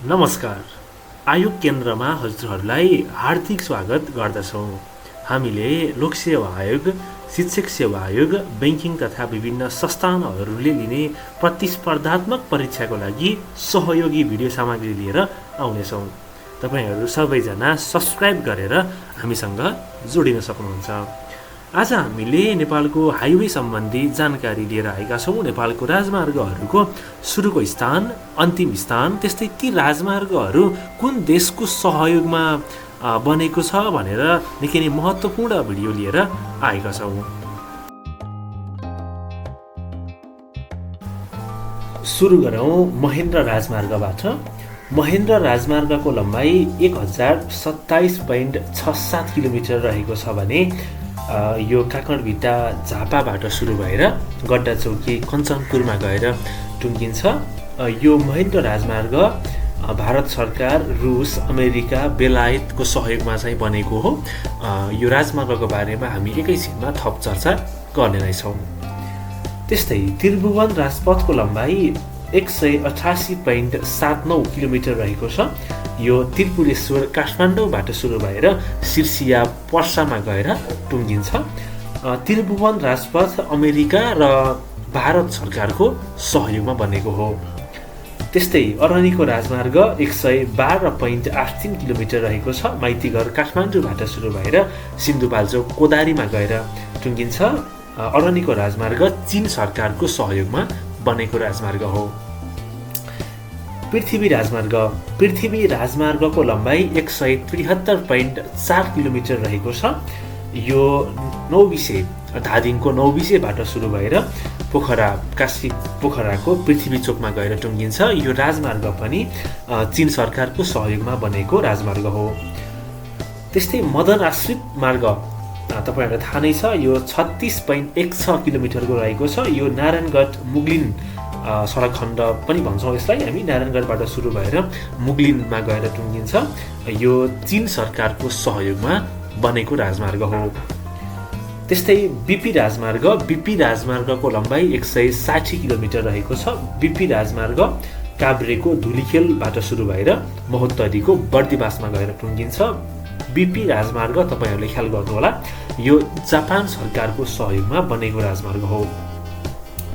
नमस्कार। आयोग केन्द्रमा हजुरहरूलाई हार्दिक स्वागत गर्दछौँ। हामीले लोकसेवा आयोग, शिक्षक सेवा आयोग, ब्याङ्किङ तथा विभिन्न संस्थानहरूले लिने प्रतिस्पर्धात्मक परीक्षाको लागि सहयोगी भिडियो सामग्री लिएर आउनेछौँ। तपाईँहरू सबैजना सब्सक्राइब गरेर हामीसँग जोडिन सक्नुहुन्छ। आज हामीले नेपालको हाइवे सम्बन्धी जानकारी लिएर आएका छौँ। नेपालको राजमार्गहरूको सुरुको स्थान, अन्तिम स्थान, त्यस्तै ती राजमार्गहरू कुन देशको सहयोगमा बनेको छ भनेर निकै नै महत्त्वपूर्ण भिडियो लिएर आएका छौँ। सुरु गरौँ महेन्द्र राजमार्गबाट। महेन्द्र राजमार्गको लम्बाइ 1027.67 किलोमिटर रहेको छ भने यो काँकडभिट्टा झापाबाट सुरु भएर गड्डाचौकी कञ्चनपुरमा गएर टुङ्गिन्छ। यो महेन्द्र राजमार्ग भारत सरकार, रुस, अमेरिका, बेलायतको सहयोगमा चाहिँ बनेको हो। यो राजमार्गको बारेमा हामी एकैछिनमा थप चर्चा गर्ने नै छौँ। त्यस्तै त्रिभुवन राजपथको लम्बाइ 188.79 किलोमिटर रहेको छ। यो त्रिपुरेश्वर काठमाडौँबाट सुरु भएर सिर्सिया पर्सामा गएर टुङ्गिन्छ। त्रिभुवन राजपथ अमेरिका र भारत सरकारको सहयोगमा बनेको हो। त्यस्तै अरनिको राजमार्ग 112.83 किलोमिटर रहेको छ। माइतीघर काठमाडौँबाट सुरु भएर सिन्धुपाल्चोक कोदारीमा गएर टुङ्गिन्छ। अरनिको राजमार्ग चीन सरकारको सहयोगमा बनेको राजमार्ग हो। पृथ्वी राजमार्गको लम्बाइ 173.4 किलोमिटर रहेको छ। यो नौबिसे धादिङको नौबिसेबाट सुरु भएर काशी पोखराको पृथ्वी चोकमा गएर टुङ्गिन्छ। यो राजमार्ग पनि चीन सरकारको सहयोगमा बनेको राजमार्ग हो। त्यस्तै मदन आश्रित मार्ग तपाईँहरूलाई थाहा नै छ। यो 36.16 किलोमिटरको रहेको छ। यो नारायणगढ मुगलिन सडक खण्ड पनि भन्छौँ यसलाई हामी। नारायणगढबाट सुरु भएर मुगलिनमा गएर टुङ्गिन्छ। यो चीन सरकारको सहयोगमा बनेको राजमार्ग हो। त्यस्तै बिपी राजमार्गको लम्बाइ 160 किलोमिटर रहेको छ। बिपी राजमार्ग काभ्रेको धुलीखेलबाट सुरु भएर महोत्तरीको बर्दिवासमा गएर टुङ्गिन्छ। बिपी राजमार्ग तपाईँहरूले ख्याल गर्नुहोला, यो जापान सरकारको सहयोगमा बनेको राजमार्ग हो।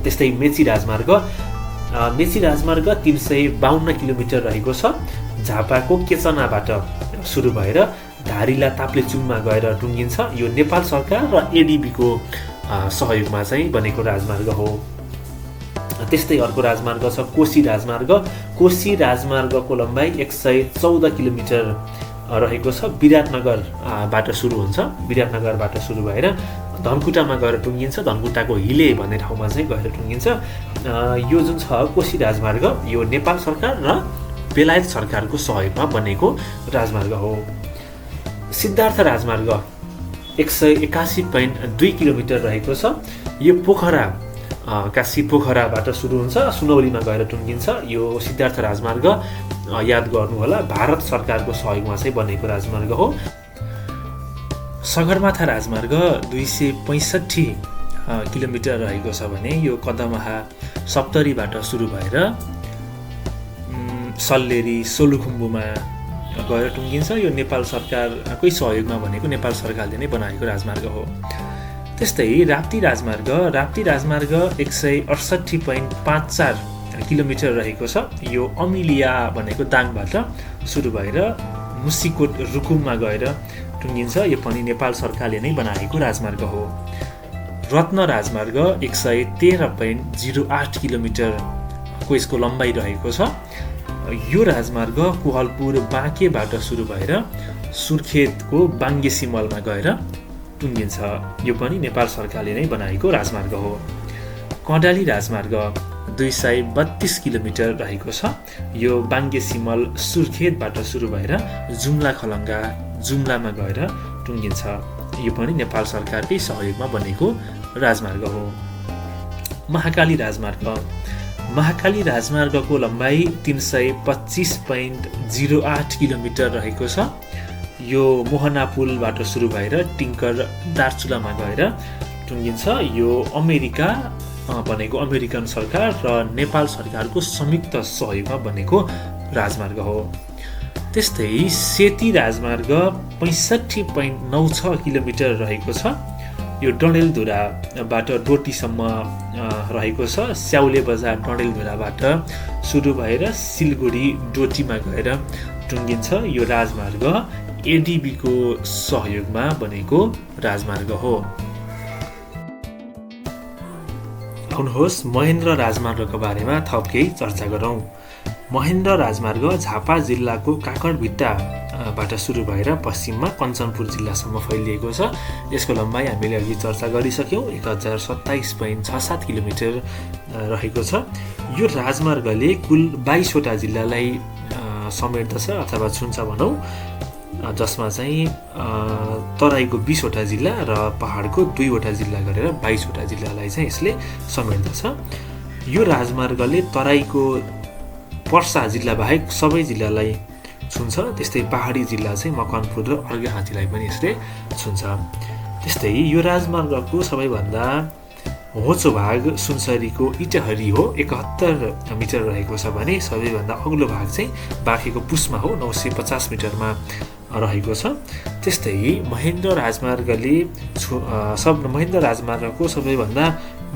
त्यस्तै मेची राजमार्ग 352 किलोमिटर रहेको छ। झापाको केचनाबाट सुरु भएर धारिला ताप्लेजुङमा गएर टुङ्गिन्छ। यो नेपाल सरकार र एडिबीको सहयोगमा चाहिँ बनेको राजमार्ग हो। त्यस्तै अर्को राजमार्ग छ कोशी राजमार्गको लम्बाइ 114 किलोमिटर रहेको छ। विराटनगरबाट सुरु हुन्छ। विराटनगरबाट सुरु भएर धनकुटामा गएर टुङ्गिन्छ। धनकुटाको हिले भन्ने ठाउँमा चाहिँ गएर टुङ्गिन्छ। यो जुन छ कोशी राजमार्ग यो नेपाल सरकार र बेलायत सरकारको सहयोगमा बनेको राजमार्ग हो। सिद्धार्थ राजमार्ग 181.2 किलोमिटर रहेको छ। यो काशी पोखराबाट सुरु हुन्छ, सुनौलीमा गएर टुङ्गिन्छ। यो सिद्धार्थ राजमार्ग याद गर्नुहोला, भारत सरकारको सहयोगमा चाहिँ बनेको राजमार्ग हो। सगरमाथा राजमार्ग 265 किलोमिटर रहेको छ भने यो कदमहा सप्तरीबाट सुरु भएर सल्लेरी सोलुखुम्बुमा गएर टुङ्गिन्छ। यो नेपाल सरकारकै सहयोगमा बनेको, नेपाल सरकारले नै बनाएको राजमार्ग हो। त्यस्तै राप्ती राजमार्ग 168.54 किलोमिटर रहेको छ। यो अमिलिया भनेको दाङबाट सुरु भएर मुसिकोट रुकुममा गएर टुङ्गिन्छ। यो पनि नेपाल सरकारले नै बनाएको राजमार्ग हो। रत्न राजमार्ग 113.08 किलोमिटरको यसको लम्बाइ रहेको छ। यो राजमार्ग कोहलपुर बाँकेबाट सुरु भएर सुर्खेतको बाङ्गे सिमलमा गएर टुङ्गिन्छ। यो पनि नेपाल सरकारले नै बनाएको राजमार्ग हो। कडाली राजमार्ग 232 किलोमिटर रहेको छ। यो बाङ्गे सिमल सुर्खेतबाट सुरु भएर जुम्ला खलङ्गा जुम्लामा गएर टुङ्गिन्छ। यो पनि नेपाल सरकारकै सहयोगमा बनेको राजमार्ग हो। महाकाली राजमार्गको लम्बाइ 325.08 किलोमिटर रहेको छ। यो मोहना पुलबाट सुरु भएर टिङ्कर दार्चुलामा गएर टुङ्गिन्छ। यो अमेरिका बनेको अमेरिकन सरकार र नेपाल सरकारको संयुक्त सहयोगमा बनेको राजमार्ग हो। त्यस्तै सेती राजमार्ग 65.96 किलोमिटर रहेको छ। यो डडेलधुराबाट डोटीसम्म रहेको छ। स्याउले बजार डडेलधुराबाट सुरु भएर सिलगढी डोटीमा गएर टुङ्गिन्छ। यो राजमार्ग एडिबीको सहयोगमा बनेको राजमार्ग हो। आउनुहोस् महेन्द्र राजमार्गको बारेमा थप केही चर्चा गरौँ। महेन्द्र राजमार्ग झापा जिल्लाको काकडभिट्टाबाट सुरु भएर पश्चिममा कञ्चनपुर जिल्लासम्म फैलिएको छ। यसको लम्बाइ हामीले अघि चर्चा गरिसक्यौँ, 1027.67 किलोमिटर रहेको छ। यो राजमार्गले कुल 22वटा जिल्लालाई समेट्दछ अथवा छुन्छ भनौँ, जसमा चाहिँ तराईको 20वटा जिल्ला र पहाडको 2वटा जिल्ला गरेर 22वटा जिल्लालाई चाहिँ यसले समेट्दछ। यो राजमार्गले तराईको पर्सा जिल्ला बाहेक सबै जिल्लालाई छुन्छ। त्यस्तै पहाडी जिल्ला चाहिँ मकवानपुर र अर्घाखाँचीलाई पनि यसले छुन्छ। त्यस्तै यो राजमार्गको सबैभन्दा होचो भाग सुनसरीको इटहरी हो, 71 मिटर रहेको छ भने सबैभन्दा अग्लो भाग चाहिँ बाँकेको पुसमा हो, 950 मिटरमा रहेको छ। त्यस्तै महेन्द्र राजमार्गको सबैभन्दा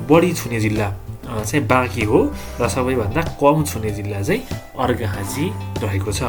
बढी छुने जिल्ला चाहिँ बाँके हो र सबैभन्दा कम छुने जिल्ला चाहिँ अर्घाखाँची रहेको छ।